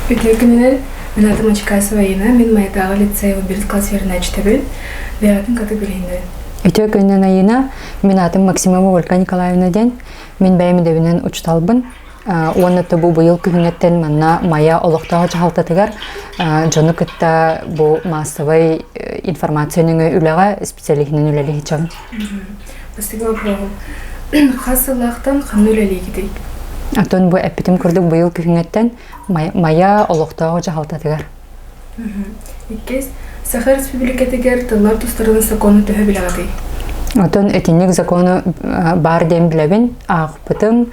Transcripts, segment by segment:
Үтүө күнүнэн, мин аатым Ачикасова Ина, мин Майатааҕы лицей 11 класс үөрэнээччитэбин. Бэйэҕитин кытта билиһиннэрин. Үтүө күнүнэн Айыына, мин аатым Максимова Ольга Николаевна диэн. Мин бэйэм идэбинэн учууталбын. Уонна бу быйыл күһүҥҥэттэн манна Майа олохтоох дьаһалтатыгар дьону кытта бу маассабай информация нөҥүө үлэҕэ специалиһинэн үлэлии сылдьабын. Бастакы вопроһум. Хас сыллаахтан ханна үлэлиигитий? Оттон бу эппитим курдук быйыл күһүҥҥэттэн Майа олохтоох дьаһалтатыгар. Иккис, Саха Республикатыгар тыллар тустарынан сокуону төһө билэҕитий? Оттон итинник закону баар диэн билэбин, аахпытым.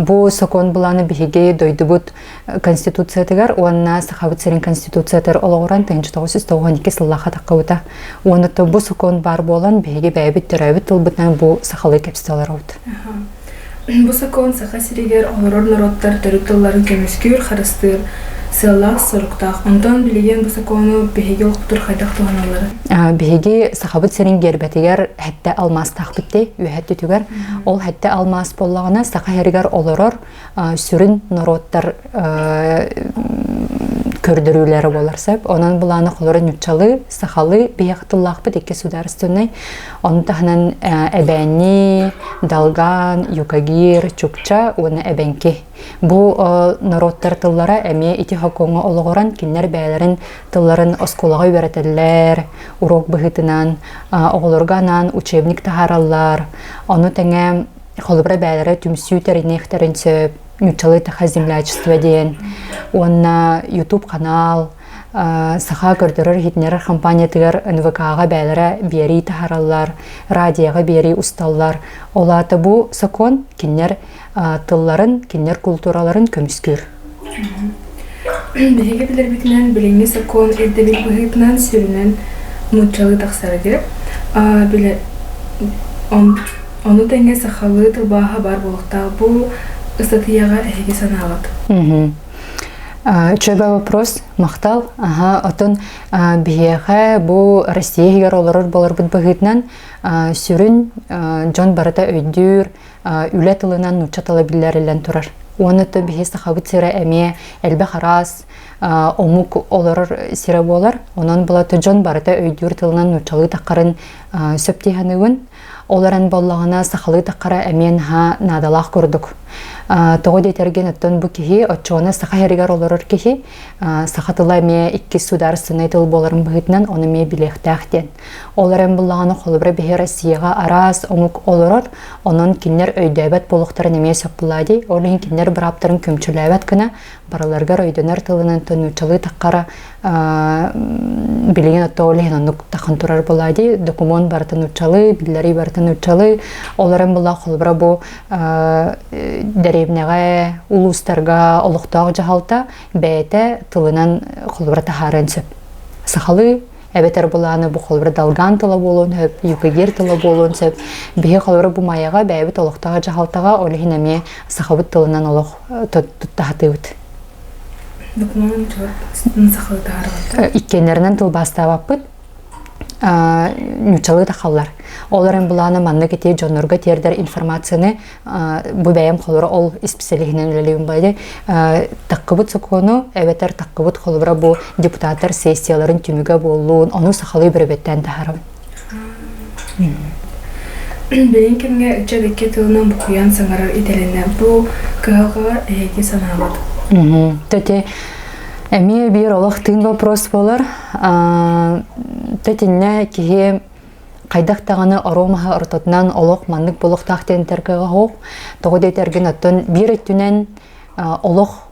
Бу сокуон былааны биһиги дойдубут Конституциятыгар уонна Сахабыт сирин Конституциятыгар олоҕуран 1992 сыллаахха таххыбыта. Уонна бу сокуон баар буолан биһиги бэйэбит төрөөбүт тылбытынан бу сахалыы кэпсэтэ олоробут. Бу сокуон Саха сиригэр олорор норуоттар төрүт тылларын көмүскүүр, харыстыыр сыаллаах-соруктаах. Онтон билигин бу сокуону биһиги олохпутугар хайдах туһаналлара? Биһиги Сахабыт сирин гиэрбэтигэр хэттэ алмаастаахпыт дии, үөһэ өттүтүгэр. Ол хэттэ алмаас буоллаҕына Саха сиригэр олорор сүрүн норуоттар көрдөрүүлэрэ буолар сөп. Онон былааны холоро ньуччалыы, сахалыы биһиэхэ тыллаахпыт икки судаарыстыбаннай. Ону таһынан эбээнни, долган, юкагир, чукча уонна эбэҥки. Бу норуоттар тыллара эмиэ ити хокуоҥҥа олоҕуран кинилэр бэйэлэрин тылларын оскуолаҕа үөрэтэллэр, уруок быһыытынан оҕолорго анаан учебник таһаараллар. Ону тэҥэ холобура бэйэлэрэ түмсүү тэриниэхтэрин сөп, нууччалыы Таха землячество диэн уонна YouTube канал саха көрдөрөр-иһитиннэрэр компаниятыгар НВК-ҕа бэйэлэрэ биэрии таһаараллар, радиоҕа биэрии усталлар. Ол аата бу сокуон кинилэр тылларын, кинилэр култуураларын көмүскүүр. Биһиги билэрбитинэн билиҥҥи сокуон ирдэбил быһыытынан сүрүнэн нууччалыы тахсара диэ. Били ону тэҥэ сахалыы тылбааһа баар буолуохтаах. Бу ыстатыйаҕа эһиги санааҕыт? Үчүгэй вопрос. Махтал. Аха, отон биһиэхэ бу Россия иһигэр олорор буоларбыт быһыытынан сүрүн дьон барыта өйдүүр, үлэ тылынан нуучча тыла биллэриллэн турар. Уонна то биһи сахабыт сирэ эмиэ элбэх араас омук олорор сирэ буолар. Онон булата дьон барыта өйдүүр тылынан нууччалыы таххарын сөп дии саныыбын. Ол эрэн буоллаҕына сахалыы таххара эмиэ наһаа наадалаах курдук. Тоҕо диэтэргин оттон бу киһи оччоҕуна саха сиригэр олорор киһи саха тыла эмиэ иккис судаарыстыбаннай тыл буоларын быһыытынан ону эмиэ билиэхтээх диэн. Ол эрэн буллаҕына холобура биһи Россияҕа араас омук олорор, онон кинилэр өйдөөбөт буолуохтарын эмиэ сөп буолаа дии. Ол иһин кинилэр бырааптарын күөмчүлээбэт гына барыларыгар өйдөнөр тылынан нууччалыы таххара билигин отто ол иһин оннук тахан турар буолаа дии. Докумуон барыта нууччалыы, биллэрии барыта нууччалыы. Ол эрэн буллаа холобура бу дэриэбинэҕэ, улуустарга олохтоох дьаһалта бэйэтэ тылынан холобура таһаарыан сөп. Сахалыы эбэтэр былааны бу холобура долган тыла буолуон сөп, юкагир тыла буолуон сөп. Биһи холобура бу Майаҕа бэйэбит олохтоох дьаһалтаҕа ол иһин эмиэ сахабыт тылынан олох туттаһатыыбыт. Докумуон сахалыы таһаарбыт. Иккиэннэринэн тылбаастаабаппыт. Ньучалыы тахаллар. Ол эрэн былааны маннык ити дьоннорго тиэрдэр информацияны бу бэйэм холобура ол исписэлииһинэн үлэлиибин баайды таккыбыт сокуону эбэтэр таккыбыт холобура бу депутаттар сессияларын түмүгэ буоллун ону сахалыы бөрөбөттөөн таһаарабын. Билин кэмҥэ ыччат икки тылынан букуйан саҥарар идэлэнэ. Бу кыһалҕаҕа эһиги санааҕыт? Төте эмиэ биир олох тыын вопрос буолар. Тэтиннэ киһи хайдах даҕаны оруо маһа ортотунан олох маннык буолуохтаах диэн этэргэ оһох. Тоҕо диэтэргин оттон биир өттүнэн олох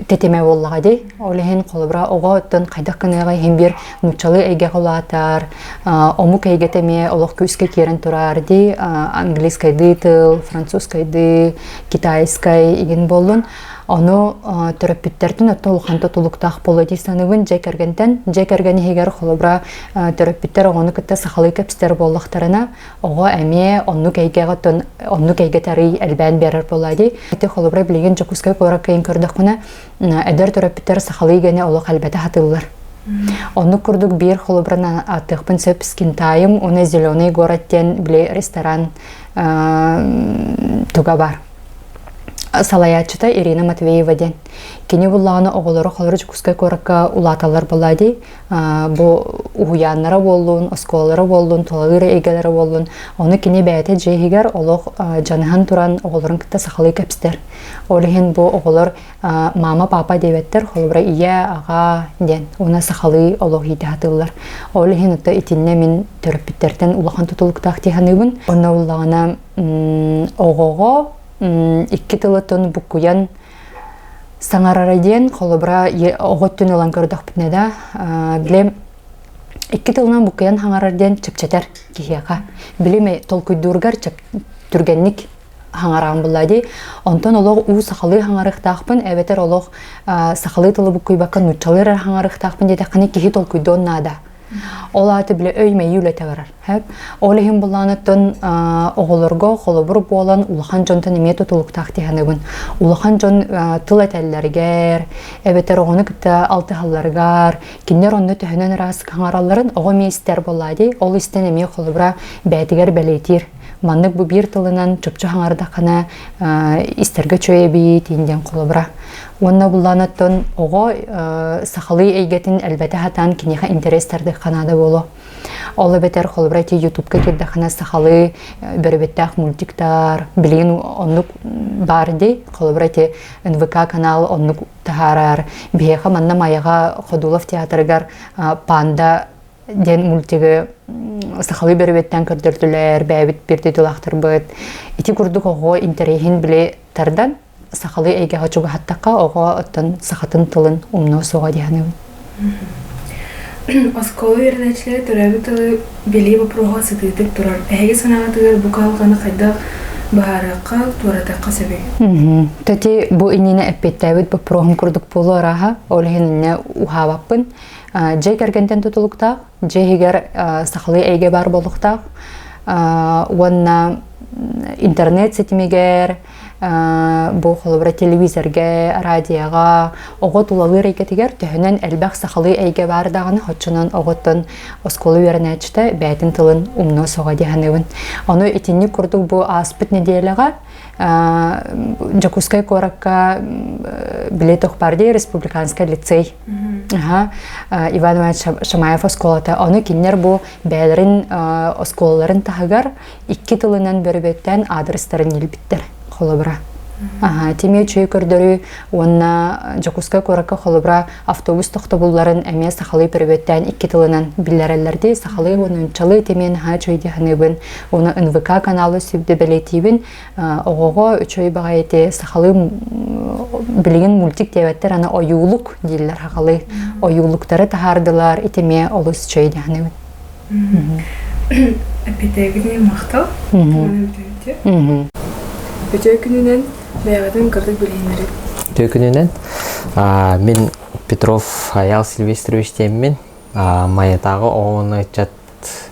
тэтимэ буоллаҕа дии. Ол иһин холобура оҕо оттон хайдах гыныаҕа иһин биир нууччалыы эйгэҕэ улаатар, омук эйгэтэ эмиэ олох күүскэ киирэн турар дии. Английскайдыы тыл, французскайдыы, китайскай игин буоллун. Ону төрөппүттэртэн өттө улахан тутулуктаах буолуо дии саныыбын дьиэ кэргэнтэн. Дьиэ кэргэн иһигэр холобура төрөппүттэр оҕону кытта сахалыы кэпсэтэр буоллахтарына, оҕо эмиэ оннук эйгэҕэ оттон оннук эйгэ тарый элбээн биэрэр буолаа дии. Ити холобура билигин Дьокуускай куоракка кыйын көрдөххүнэ, эдэр төрөппүттэр сахалыы эйгэни олох элбэтэ сатыыллар. Оннук курдук биир холобурунан ааттыахпын сөп Скинтайм уонна Зеленый город диэн били ресторан туга бар. Салайааччыта Ирина Матвеева диэн. Кини буллаҕына оҕолоро холоро Дьокуускай куоракка улааталлар буолла дии. Бу уһуйааннара буоллун, оскуолалара буоллун, тулалыыр эйгэлэрэ буоллун. Ону кини бэйэтэ дьиэ иһигэр олох дьаныһан туран оҕолорун кытта сахалыы кэпсэтэр. Ол иһин бу оҕолор мама, папа диэбэттэр, холобура ийэ, аҕа диэн уонна сахалыы олох иитэ сатыыллар. Ол иһин ото итиннэ мин төрөппүттэртэн улахан тутулуктаах дии саныыбын. Онно буллаҕына оҕоҕо икки тылытын буккуйан саҥарара диэн холобура оҕо өттүн ылан көрдөхпүнэ да били икки тылынан буккуйан хаҥарар диэн чэпчэтэр киһиэхэ били толкуйдуургар түргэнник хаҥараан булла дии онтон олох уу сахалыы хаҥарыахтаахпын эбэтэр олох сахалыы тылы буккуйбакка нууччалыы эрэ хаҥарыахтаахпын диэтэххинэ киһи толкуйдуон наада Ол аата бile өй-мэйии үлэтэ барар. Ол иһин буллааныттан оҕолорго холобур буолан улахан дьонтон эмиэ тутулуктаах дии Улахан дьон тыл этэллэригэр, эбэтэр оҕону кытта алтыһалларыгар, кинилэр онно төһөнөн ыраас хаҥаралларын оҕо эмиэ истэр буоллаа дии. Ол истэн эмиэ холобура бэйэтигэр бэлиэтиир. Маннык бу биир тылынан чопчу хаҥардаххына истэргэ үчүгэй эбит диэн холобура. Уонна буллаан оҕо сахалыы эйгэтин элбэтэ сатаан киниэхэ интэриэс тардыахха наада буолуо. Ол эбэтэр холобура ити ютубка киирдэххинэ сахалыы бөрөбүттээх мультиктар билигин оннук баар дии. Холобура ити НВК канал оннук таһаарар. Биһиэхэ манна Майаҕа Ходулов театрыгар панда диэн мультигы сахалыы бөрөбүттэн көрдөрдүлэр, бэйэбит биир дойдулаахтарбыт. Ити курдук оҕо интэриэһин били тардан сахалыы эйгэҕэ чугаһаттахха оҕо оттон сахатын тылын умнуо суоҕа дии саныыбын. Оскуола үөрэнээччилэрэ төрөөбүт тылы билии боппуруоһа сытыытык турар. Эһиги санааҕытыгар бу кыһалҕаны хайдах быһаарыахха, туоратыахха сөбүй? Тэти бу иннинэ эппиэттээбит боппуруоһум курдук буолуо арааһа. Ол иһин иннэ уһаабаппын. Дьиэ кэргэнтэн тутулуктаах, дьиэ иһигэр сахалыы эйгэ баар буолуохтаах. Уонна интернет ситимигэр бу холобура телевизорга, радиоҕа оҕо тулалыыр эйгэтигэр төһөнөн элбэх сахалыы эйгэ баар даҕаны оччонон оҕоттон оскуола үөрэнээччитэ бэйэтин тылын умнуо суоҕа дии саныыбын. Ону итинник курдук бу ааспыт нэдиэлэҕэ Дьокуускай куоракка били Тохпардей республиканскай лицей Иван Иванович Шамаев оскуолата. Ону кинилэр бу бэйэлэрин оскуолаларын таһыгар икки тылынан бөрөбөттөн аадырыстарын илбиттэр холобура. Тимиэ үчүгэй көрдөрүү уонна Дьокуускай куоракка холобура автобус тохтобулларын эмиэ сахалыы бөрөбөттөөн икки тылынан биллэрэллэр дии. Сахалыы уонна нууччалыы тимиэ наһаа үчүгэй дии саныыбын. Уонна НВК каналы сүбдэ бэлиэтиибин. Оҕоҕо үчүгэй баҕайы ити сахалыы билигин мультик диэбэттэр аны ойуулук дииллэр сахалыы. Ойуулуктары таһаардылар ити эмиэ олус үчүгэй дии саныыбын. Эппиэттээбитин махтал. Үтүө күнүнэн бэйэҕитин кырдык билиһиннэрит. Үтүө күнүнэн. Мин Петров Аял Сильвестрович диэммин. Майатааҕы оҕону ыччат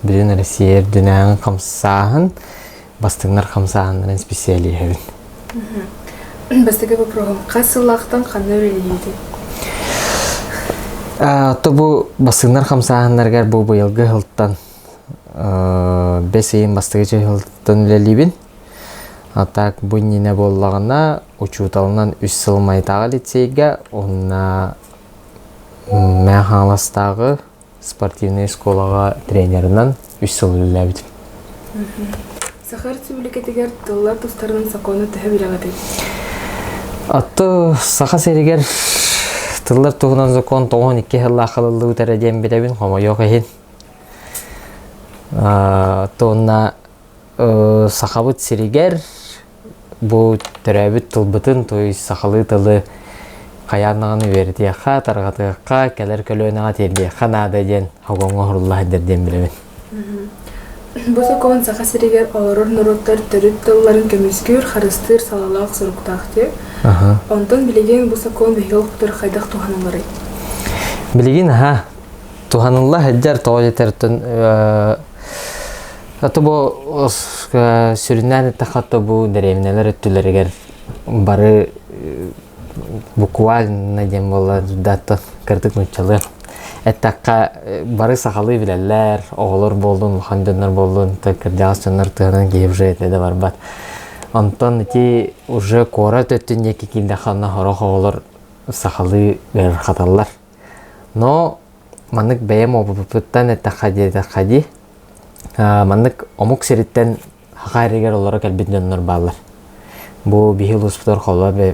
бүтүн Россия үрдүнээҕи хамсааһын бастыҥнар хамсааһыннарын специалиһэбин. Бастакы вопроһум хас сыллаахтан ханна үлэлиигитий? То бу бастыҥнар хамсааһыннарыгар бу быйылгы сылтан бэс ыйын бастакы сылтан үлэлиибин. А так бу иннинэ буоллаҕына учууталынан үс сыл Майатааҕы лицейгэ уонна Мэҥэ Хаҥаластааҕы спортивнай школаҕа тренеринэн үс сыл үлэлээбитим. Саха Республикатыгар тыллар тустарынан сокуону төһө билэҕитий? Атту Саха сиригэр тыллар туһунан закон 92 сыллаах ылыллыбыт эрэ диэн билэбин, хомойуох иһин. Туонна Сахабыт сиригэр бу төрөөбүт тылбытын, то есть сахалыы тылы хайаан даҕаны үөрэтиэххэ, тарҕатыахха, кэлэр көлүөнэҕэ тиэрдиэххэ наада диэн хогоҥҥо оһорулла сылдьар диэн билэбин. Бу сокуон Саха сиригэр олорор норуоттар төрүт тылларын көмүскүүр, харыстыыр салалаах соруктаах дии. Онтон билигин бу сокуон биһиги олохпутугар хайдах туһанылларый? Билигин аха туһанылла сылдьар тоҕо диэтэртэн Аты бу сүрүннээн эттэххэ то бу дэриэбинэлэр өттүлэригэр бары буквально диэн буолла даттан кырдык нууччалыы эттэххэ бары сахалыы билэллэр оҕолор буоллун улахан дьоннор буоллун кырдьаҕас дьоннор тыһынан киһи уже этэ да барбат. Онтон ити уже куорат өттүн диэки киирдэххэ онно сорох оҕолор сахалыы ыарырҕаталлар. Но маннык бэйэм опыппыттан эттэххэ диэтэххэ дии, маннык омук сириттэн Саха эригэр олоро кэлбит дьоннор бааллар. Бу биһи улууспутугар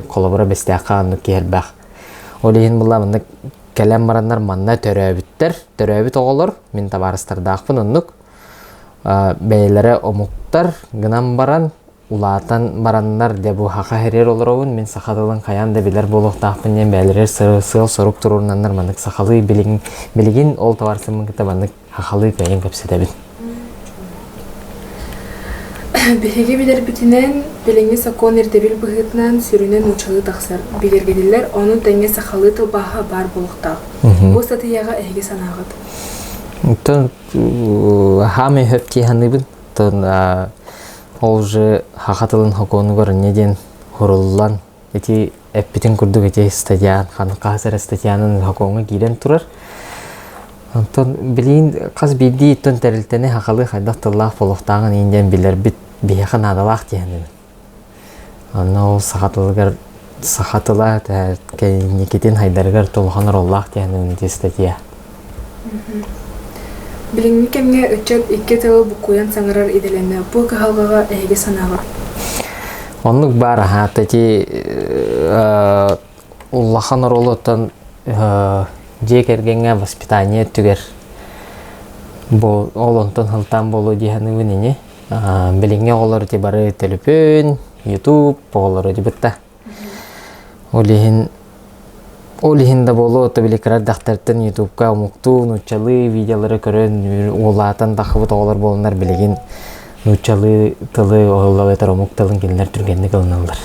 холобура Бэстээххэ оннук киһи элбэх. Ол иһин була маннык кэлэн бараннар манна төрөөбүттэр, төрөөбүт оҕолор, мин табаарыстардаахпын оннук. Бэйэлэрэ омуктар гынан баран улаатан бараннар дьэ бу саха сиригэр олоробун, мин саха тылын хайаан да билэр буолуохтаахпын диэн бэйэлэригэр сыал-сорук туруорунаннар маннык сахалыы билигин, билигин ол табаарыстарбын кытта маннык сахалыы кыайан кэпсэтэбин. Биһиги билэрбитинэн, билиҥҥи сокуон ирдэбил быһыытынан сүрүнэ нууччалыы тахсар, бигэргэтиллэр, ону тэҥэ сахалыы тылбааһа баар буолуохтаах. Бу ыстатыйаҕа эһиги санааҕыт? Оттон хаамай хөп дии саныыбын. Оттон ол уже саха тылын сокуонугар инньэ диэн суруллан ити эппитин курдук ити статьян хас эрэ статьянын сокуоҥҥа киирэн турар. Онтон билигин хас биирдии оттон тэрилтэни сахалыы хайдах тыллаах буолуохтааҕын иин диэн билэрбит биһиэхэ наадалаах дии саныыбын. Онно ол саха тылыгар саха тыла кэнникитин хайдарыгар улахан оруоллаах дии саныыбын ити статья. Билиҥҥи кэмҥэ ыччат икки тылы буккуйан саҥарар идэлэннэ. Бу кыһалҕаҕа эһиги санааҕыт? Оннук баар аһаат ити улахан оруолуттан дьиэ кэргэҥҥэ воспитание өттүгэр бу ол онтон сылтаан буолуо дии саныыбын ини. Билиҥҥи оҕолор ити бары төлөпүөн, YouTube оҕолоро дибитта. Ол иһин ол иһин да буолуо, то били кыра эрдэхтэриттэн ютубка омуктуу, нууччалыы видеолары көрөн улаатан таххыбыт оҕолор буоланнар билигин нууччалыы тылы оһоллоо эбэтэр омук тылын кинилэр түргэнник ылыналлар.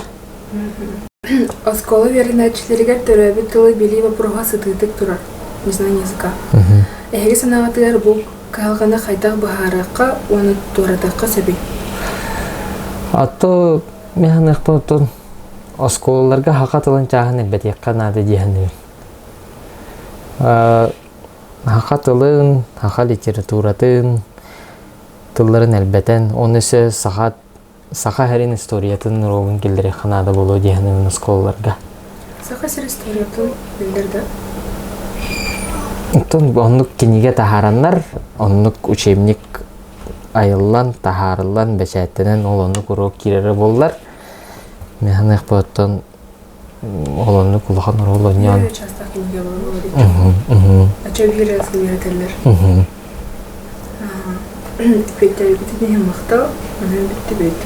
Оскуола үөрэнээччилэригэр төрөөбүт тылы билии боппуруоһа сытыытык турар. Незнание языка. Эһиги санааҕытыгар бу кыһалҕаны хайдах быһаарыахха уонна туоратыахха сөбүй? А то Мин саныахпын оттон оскуолаларга саха тылын чааһын элбэтиэххэ наада дии саныыбын. Саха тылын, саха литературатын тылларын элбэтэн, оны өссө саха саха сирин историятын уруогун киллэриэххэ наада буолуо дии саныыбын оскуолаларга. Саха сир историятын биллэр да? Оттон оннук кинигэ таһаараннар, оннук учебник айыллан, таһаарыллан, бэчээттэнэн ол оннук уруок киирэрэ буоллар, мин саныахпын оттон ол оннук улахан оруол оонньоон Частах кинигэ Ача биир сыл үөрэтэллэр. Бүттэрбитин иһин махтал, онон бүттүбүт.